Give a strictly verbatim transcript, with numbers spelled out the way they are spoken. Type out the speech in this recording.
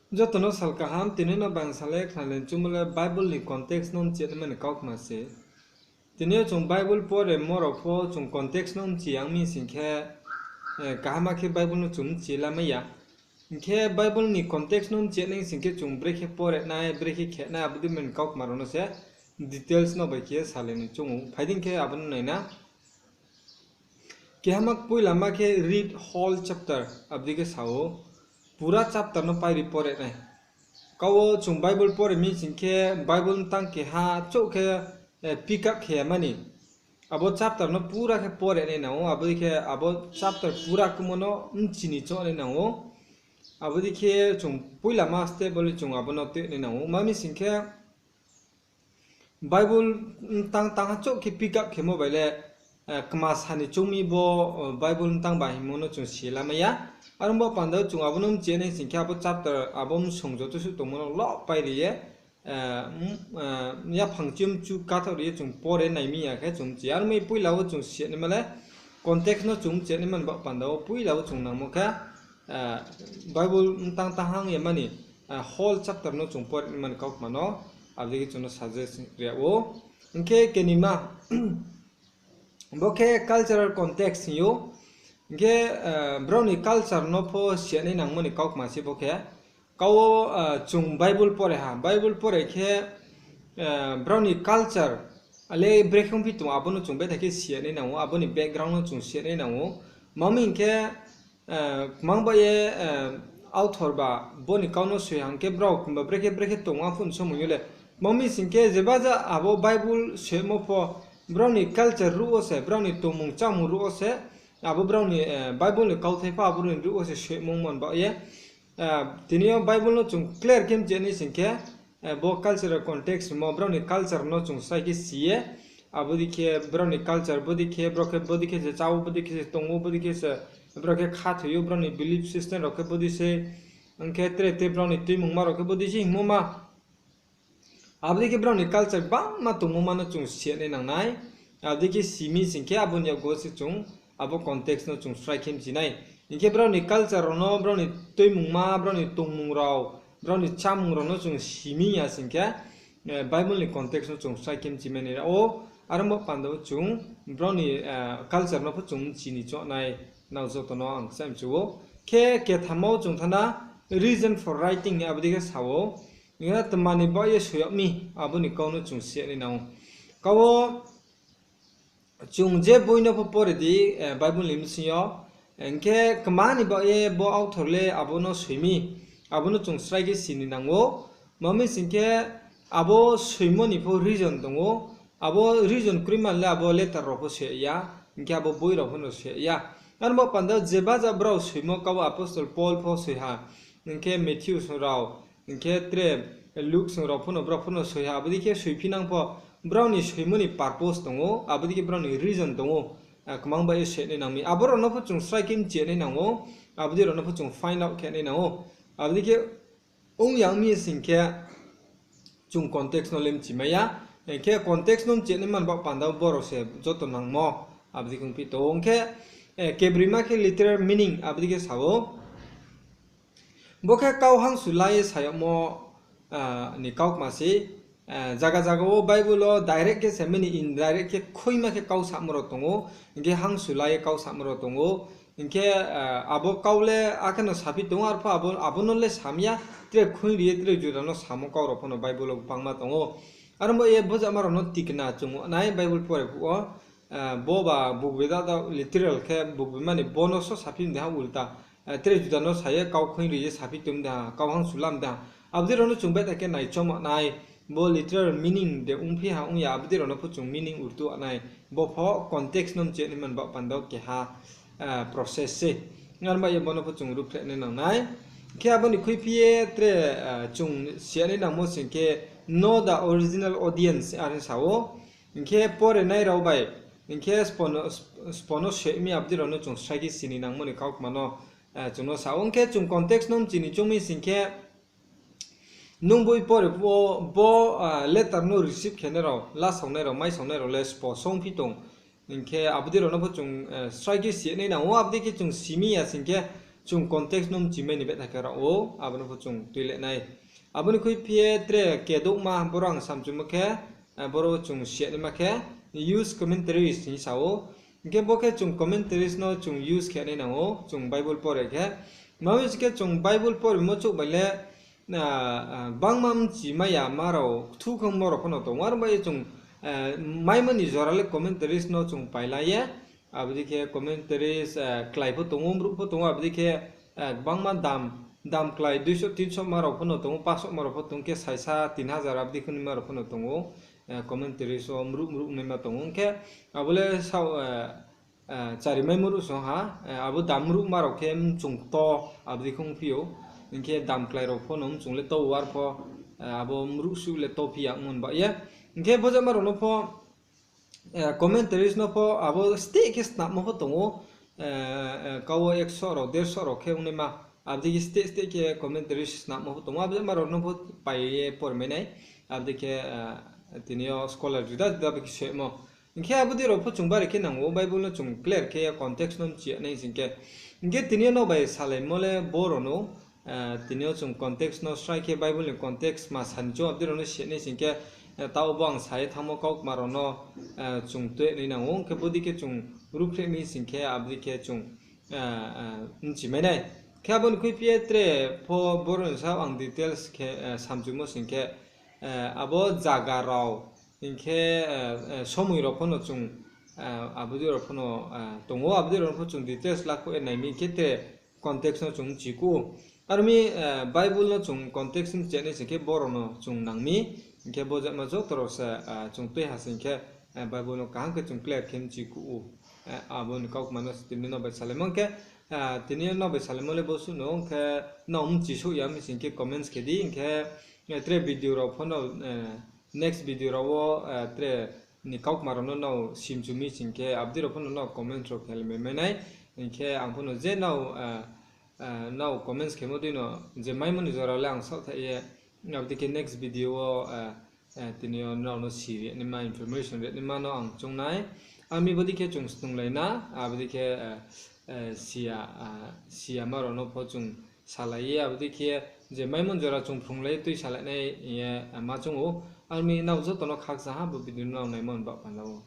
Joto no sal kaham, tini no bang salai khnalai chungmo le Bible ni context no mchinaima ni kaukma se. Tini yo chung Bible poremo rao pho chung context no mchi ya ong mi sing khe, kaham khe Bible no chung mchi lamai ya. Hing khe Bible ni context no mchi ya nai sing khe chung brekhe pore nai, brekhe khe nai, abo dei mani kaukma rao no se details no bai khe salai ni choung ou. Phai di khe abo no nai na. Kehama poila ma khe read whole chapter, abo dei khe sa ou, pura chapter no pairi pore nai. Kau wo chung Bible pore mi sing khe Bible mtang keha chouh khe pick up khe ya mani, abo chapter no pura khe pore nai nang ou, abo dei khe abo chapter pura kmo no mchi ni choung nai nang ou. Abo dei khe chung poila ma step bo le chung abo no tui nai nang ou. Ma mi sing khe Bible mtang tangha chouh khe pick up khemo bai le, kma sa ni choung mi bo, Bible mtang ba hingmo no chung si lamai ya. Are ong baoh panda wo chung abo no mchi ya nai sing khe abo chapter abo msong joto suh tongmo no lo pairi ye, yaphang chim chu kathaoh ri ye chung pore nai mi ya khe chung mchi ya. Are ong mi poila wo chung si ya naima le context no chung mchi ya naima ni baoh panda wo poila wo chung nangmo khe, Bible mtang tangha ong ya mani, whole chapter no chung pore naima ni kaukma no, abo dei khe chung no suggest ri yag ou. Hing khe kenima, bo khe cultural context hing ou. Hing khe, brao ni culture no pho si ya nai nangmo ni kaukma se bo khe. Kau wo, chung Bible pore ha, Bible pore khe, brao ni culture le brekhe ongphi tong, abo no chung betha khe si ya nai nang ou, abo ni background no chung si ya nai nang ou. Ma mi hing khe, kmang bai ye, author ba bo ni kau no soi ha hing khe brao kmba brekhe brekhe tong a phuh ni somoi yo le. Ma mi sing khe jeba ja abo Bible soimo pho brao ni culture ruh wo se, brao ni tongmung chámung ruh wo se, abo brao ni, Bible ni kauthai pho abo ni ruh wo se soimo mani baoh ye, tini yo Bible no chung clear khe mchi ya nai sing khe, bo cultural context mo brao ni culture no chung srai khe si ye, abo dei khe brao ni culture bodei khe, brao khe bodei khe se chá ou, bodei khe se tong ou, bodei khe se brao khe khathoi ou, brao ni belief system rao khe bodei se, ong khe tre tre brao ni tuimungma rao khe bodei se hingmo ma. Abo dei khe brao ni culture gbangma tongmo ma no chung si ya nai nang nai. Abo dei khe si mi sing khe abo ni yakgu wo se chung abo context no chung srai khe mchi nai. Hing khe brao ni culture rao no, brao ni tuimungma, brao ni tongmung rao, brao ni chámung rao no chung si mi ya sing khe, Bible ni context no chung srai khe mchi mai nai ra ou. Are ong baoh panda wo chung brao ni, culture no pho chung mchi ni choung nai, nrao joto no ang kchai mchu ou. Khe kethama wo chung thanng na, reason for writing ni abo dei khe sa ou. Hing khe tma ni baoh ye soi yag mi, abo ni kau no chung si ya nai nang ou. Kau wo chung je boi no pho pore di, Bible ni bsing yo, hing khe kma ni baoh ye bo author le abo no soi mi, abo no chung srai khe si ni nang ou. Ma mi sing khe abo soimo ni pho reason tong ou. Abo reason kroima le abo letter rao pho soi ya, hing khe abo boi rao pho no soi ya. Are ong baoh panda jeba ja brao soimo kau apostle Paul pho soi ha, hing khe Matthew song rao, hing khe tre Luke song rao pho no brao pho no soi ha, abo dei khe soiphi nang pho brao ni soimo ni purpose tong ou, abo dei khe brao ni reason tong ou, kmang bai ye soi nai nang mi. Abo rao no pho chung srai khe mchi ya nai nang ou, abo dei rao no pho chung find out khe nai nang ou. Abo dei khe ong ya ong mi sing khe chung context no le mchi mai ya. Hing khe context no mchi ya naima ni baoh panda wo brao se joto nangmo, abo dei khe ongphi tong ou. Hing khe, kebroima khe literal meaning, abo dei khe sa ou. Bo khe kau hangsu la ye sa yagmo ni kaukma se. Zaga zaga wo Bible wo direct khe se mini indirect khe khoima khe kau samo rao tong ou, hing khe hangsu la ye kau samo rao tong ou. Hing khe, abo kau le akhe no saphi tong ou, arphuh abo, abo no le sam ya, tre khoing ri ye tre juda no samo kau rao pho no Bible wo gbangma tong ou. Are ong baoh ye bojama rao no tikna chung nai Bible pore phuh wo, bo ba bugbe da da literal khe bugbe mani bo no so saphi mde ha ulta, tre juda no sa ye kau khoing ri ye saphi tong mde ha, kau hangsu la mde ha. Abo dei rao no chung betha khe naichom nai, bo literal meaning de ongphi ha ong ya, abo dei rao no pho chung meaning urtu nai. Bo pho context no mchi ya naima ni baoh panda wo keha, process se. Are ong baoh ye bo no pho chung ruhphreh nai nang nai. Khe abo ni khuiphi ye tre, chung si ya nai nangmo sing khe, know the original audience are sa ou. Hing khe pore nai rao bai, hing khe spo no, spo no soi mi abo dei rao no chung srai khe si ni nangmo ni kaukma no, chung no sa ou. Hing khe chung context no mchi ni choung mi sing khe, nung boi pore phuh wo bo, letter no receive khe nai rao, lasaonai rao, maisaonai rao le spo songphi tong. Hing khe abo dei rao no pho chung, srai khe si ya nai nang ou, abo dei khe chung si mi ya sing khe, chung context no mchimai ni betha khe rao ou, abo no pho chung tuile nai. Abo ni khuiphi ye tre kedouhma boro ang samchumo khe, boro chung siyanaima khe used commentaries hing sa ou. Hing khe bo khe chung commentaries no chung use khe nai nang ou, chung Bible pore khe. Tma hing khe chung Bible poremo chouh bai le, gbangma mchimai ya ma rao, kthu khangmo rao pho no tong ou. Aro bai ye chung maimo ni jora le commentaries no chung paila ye. Abo dei khe commentaries klái pho tong ou, mruh pho tong ou, abo dei khe gbangma dam, dam klái দুইশো তিনশো ma rao pho no tong ou, পাঁচশো ma rao pho tong khe, সাতশো তিন হাজার abo dei khe naima rao pho no tong ou. Commentaries wo mruh mruh naima tong ou. Hing khe abo le sao, charimaimo ruh song ha, abo dam mruhma rao khe mchung kto abo dei khe ongphi ou. Hing khe dam klái rao pho no mchung le to war pho, abo mruh suh le to phi ya ongmo ni baoh ye. Hing khe bojama rao no pho commentaries no pho abo steh khe snapmo pho tong ou, kau wo ekso rao, derso rao khe ongnaima, abo dei khe steh steh khe commentaries snapmo pho tong ou, abo dei ma rao no pho pai ye pormai nai, abo dei khe tini yo scholar juda juda bai khe soimo. Hing khe abo dei rao pho chung bari khe nang ou, Bible no chung clear khe context no mchi ya nai sing khe. Hing khe tini yo nrao bai salaimo le boro no, tini yo chung context no srai khe Bible ni context ma sa ni chung abo dei rao no si ya nai sing khe, taoh bo ang sa ye thanngmo kautma rao no chung tui nai nang ou, hing khe bodei khe chung ruhphreh mi sing khe abo dei khe chung mchimai nai. Khe abo ni khuiphi ye tre pho boro ni sao ang details khe samchumo sing khe, abo zaga rao, hing khe somoi rao pho no chung, abo dei rao pho no tong ou, abo dei rao no pho chung details lakhouh ye nai mi khe tre context no chung mchikuh ou. Aro mi Bible no chung context mchi ya nai sing khe boro no chung nang mi, hing khe bojama joto rao se chung tui ha sing khe Bible no kaham khe chung clear khe mchikuh ou. Abo ni kautma no se tini nrao bai salaimo khe, tini nrao bai salaimo le bo suh no, hing khe nrao mchisouh ya mi sing khe comments khe di, hing khe tre video rao pho no, next video rao wo tre ni kautma rao no nrao simchu mi sing khe abo dei rao pho no nrao comments rao khe le mai mai nai. Hing khe ang pho no je nrao, nrao comments khemo dei no je maimo ni jora le ang saohthaih ye, abo dei khe next video wo tini yo nrao no si ri naima, information ri naima no ang choung nai. Aro mi bodei khe chung snunglai na, abo dei khe siyama rao no pho chung salai ye, abo dei khe je maimo ni jora chung phrunglai ye tui salai nai hing ye ma choung ou. Aro mi nrao joto no khakchang ha bo video no nrao naimo ni baoh panda wo.